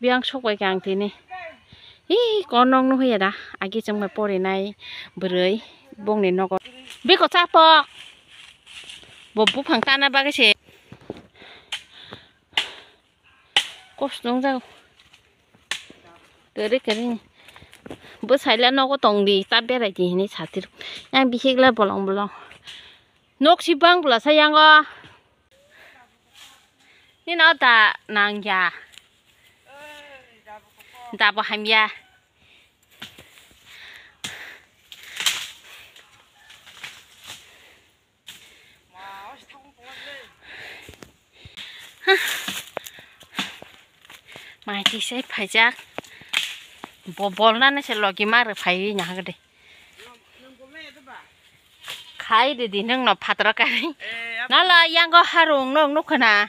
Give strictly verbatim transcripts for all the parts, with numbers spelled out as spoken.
Biyang sok bai khe ang tini. Hi, konok nugwi ya da. Agi chwng bai porinai bwrwi bongni nogo. Biko chapok. Bo buphang tana bagwi se. Kosto wng jago. Kwrwi kwrwi ni. Bwsai le nogo tong di, ta berai di hinwi sati rw. Yang bihik le bolong bolong. Nok si bang bwla sa yango. Nino da nang ya. Da bo hamya. Mai tisai phaijak. Bo bolnani se logi ma rw phaiwi nahagde. Khai de di nung no phatro kai. Nala yango harung nung nukha na.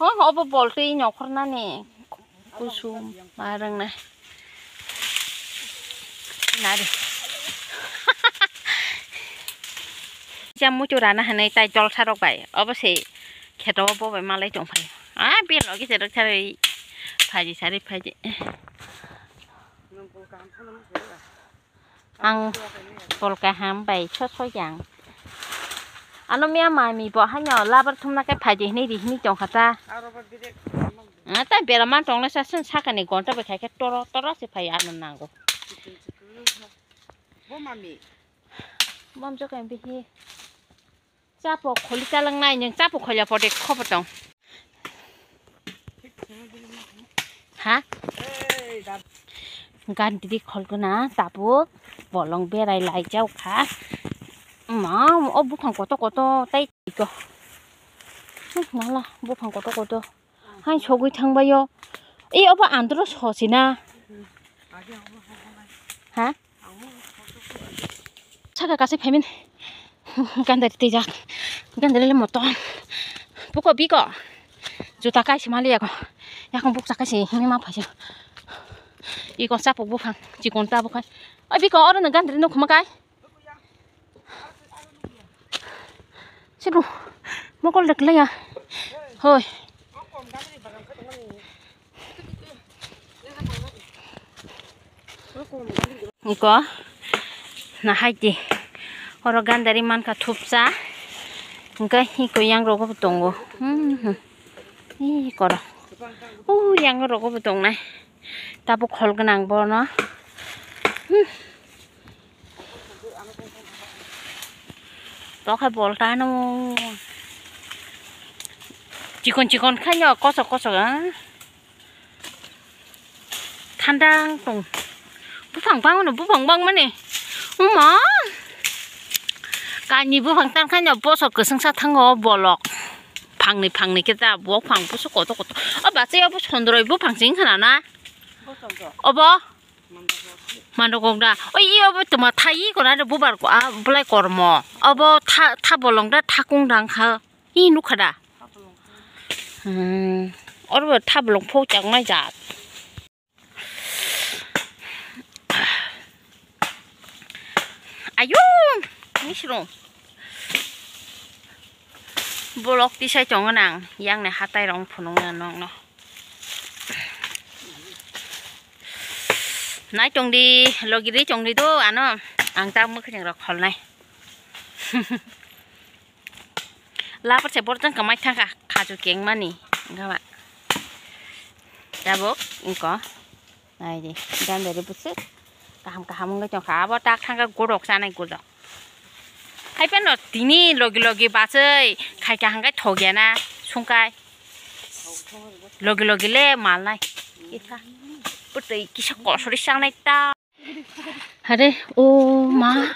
Ho, obo boltwi nyokhornani kusum ma rwngnai. Nari. Jam muitu rana hinwi tai jolsa rok bai. Obo se kheto bo bai malai tong phai. Ah, bel logi se rok sari phaji sari phaji. Ang bol kaham bai soso yang. Ano miya mami bo haino labar thumna khe phaidi hinwi ri hinwi tongkha ta. Ah, ta bera man tongna sa swn sakani gonta bai khai khe toro toro se phai ano nango. Bo mami. Bom jokhe bihi. Chapo kholi chalangnai nwng, chapo kholia pode khobo tong. Ha? Gandri kholgwna tabuk bolong berai lai jaukha. Ma, o buphang koto koto tai tiko. Hmm, nala buphang koto koto. Hai sogwi thangbaio. Ei, obo andro sosina. Ha? Saka kasai phaimin. Gandari twijak. Gandari le motom. Buko biko. Juta kaisi mali yako. Yakung bukcha kaisi himi ma phaisa. Iko chapuk buphang. Chikon ta bukhai. Oi biko oro no gandari no khuma kai. Sibu, mokol dak laya. Hoi. Iko, na hai di. Oro gandari mankha thupsa. Hingke iko yang rogo bo tongo. Hmm, hmm. Ih, koro. Uh, yang rogo bo tongnai. Tabuk khol gwnang bono. Hmm. Tokhai bolta no. Chikon chikon khaino kosok kosok, ah. Thandang tong. Buphang bangmano, buphang bangmani. Uma. Kani buphang tangkhaino bosok kwswngsa thango bolok. Phangni phangni khe ta bo phang bosok koto koto. O bachai obo sondroi buphang sing khana na. Obo. Mandokok da. Oi, i obo tuma thai i kona de bubar ko a bulai kormo. Obo tha, tha bolong da thakung dang kha. I nukha da. Hmm. Oro bo tha bolong phok chaknai jat. Ayo, misrung. Bolok tisai tongo nang, yang ni hatai rong phunung ya nong no. Nai tong di, logi ri tong di do, ano, ang tak mwkhwtwng rok kholnai. Lapor se borjang kwmai thangkha, khaju kengmani, wngkha ba. Tabuk, wngkho, nai di, gandari bwswk, kaham kaham wngwi tongkha, abo tak thangkha, godok chanai godok. Hai phano tini logi logi bachai khai kaham khai thok ya na sungkai. Logi logi le malnai. Kisa. Putui kisa kosori sangnai ta. Hare o ma.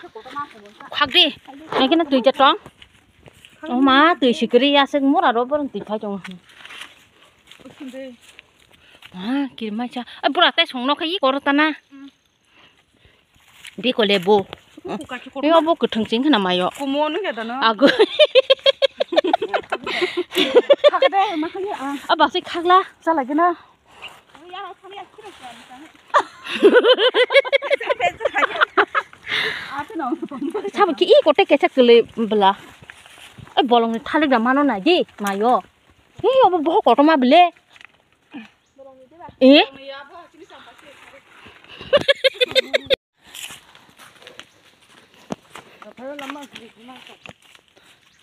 Khakdi. Hai kena tui ja tong. O ma tui sikri ya sek mura ro boron tui phai tong. Ma kirmai cha. Ai bura tai song no khai koro ta na. Biko le bo. Buka ki Yo kotorma. Bo kwthwng ching khna mayo. Kumo nung ya dano. Ago. Khakde, ma khani a. A basi khagla, chala gina. Sabo ki i kote kesa kele bela. Ai bolong ni thalik da mano na di, mayo. Hi obo boho kotorma bele. Eh?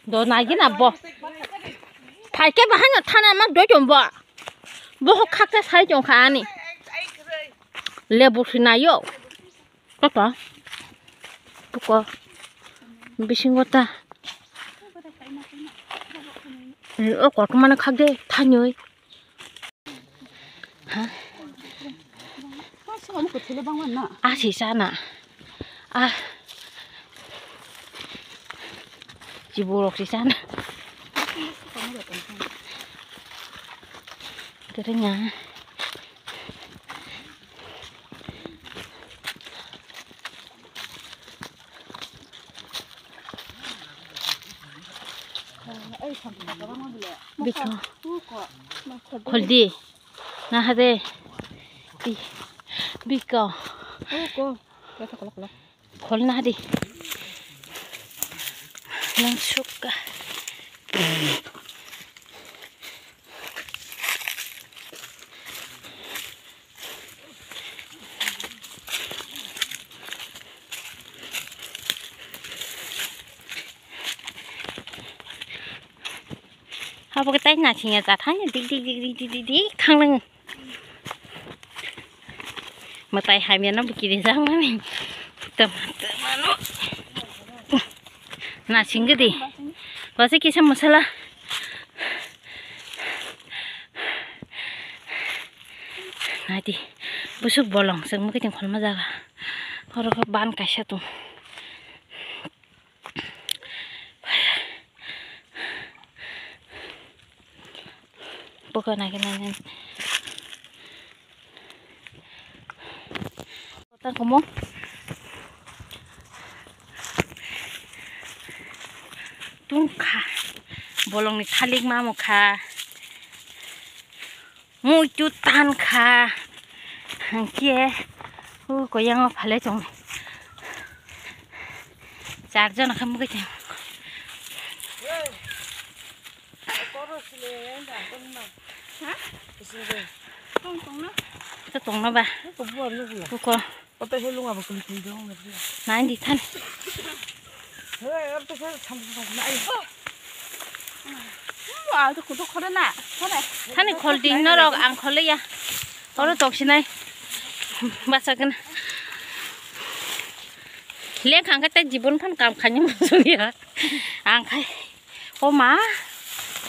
Do nagi na bo. Phaikhe bahai no thana ma doi tong bo. Bo hok khakhe sai tong kha ani. Lebu sinayo. Toto. Buko. Bisingo ta. O kotor mane khakde thanwi. Ha? Ah, si sana. Ah. Chiborok si sana. Kerengya. Biko. Kholdi. Nahade. Bi-, biko. Khol nahadi. Nang sukka. Abo khe tai naisingya cha thangya dik dik dik dik dik dik dik thanglang. Mwtai hamya no bwkiri jakmani. Tama tama no. Naising gidi. Basi kisa masala. Naidi. Busuk bolong sengmo kiting kholma jaga. Oro khe ban kaisa tong. Buka nagi nagi. Kota komo. Tungkha. Bolongni thalik mamukha. Muitu tankha. Hwnkhe o koyango phalai tongo. Char jona khe mugwi tongo. Ito tongno ba. Buko. Kotai se lung abo kwlwi kwlwi dong nai di thani. He, abo to se samsung samsung nai. Mo, a to kuto khore na, khore. Thani khol di norok ang khole ya. Oro tok sinai. Basa kena. Leng khang khe tei jibon phan kam khaini muchung ya. Ang khai. O ma.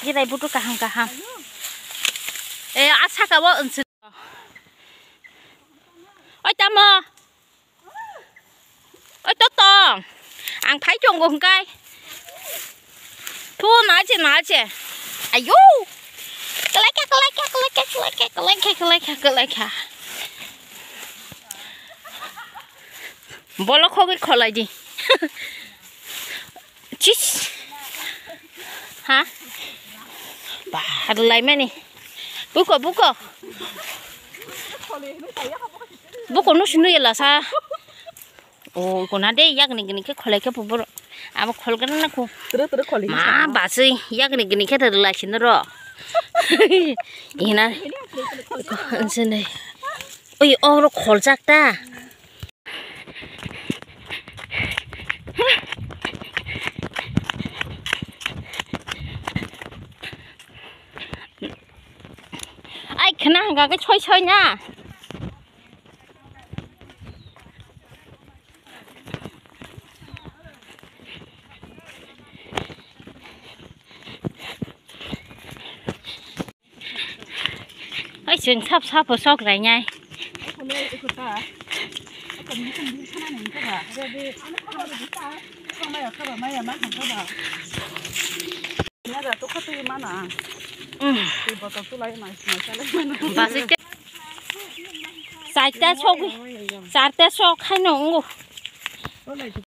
Jirai butu kaham kaham. E, a saka o. Oi tamo. Oi totong. Ang phai tongo hwnkhe. Thu nache nache. Ayo. Kalaikha kalaikha kalaikha kalaikha kalaikha kalaikha kalaikha. Bolo khogwi kholai di. Chis. Ha? Ba, rwlaimani. Buko, buko. Buko no sinu yela sa. O, kona de, yak ni gini ke kholai ke pubur. Abo khol gana na ko. Tere, tere kholi. Ma, basui, yak ni gini ke rwlai sinu ro. Ina. Nsene. Oi, oro kholjak ta. Ai, khna hwnkha khe soi soi na. Oi, chwng sap sap bo sok rainai. Basi te. Charta sok, charta sok haino wngo.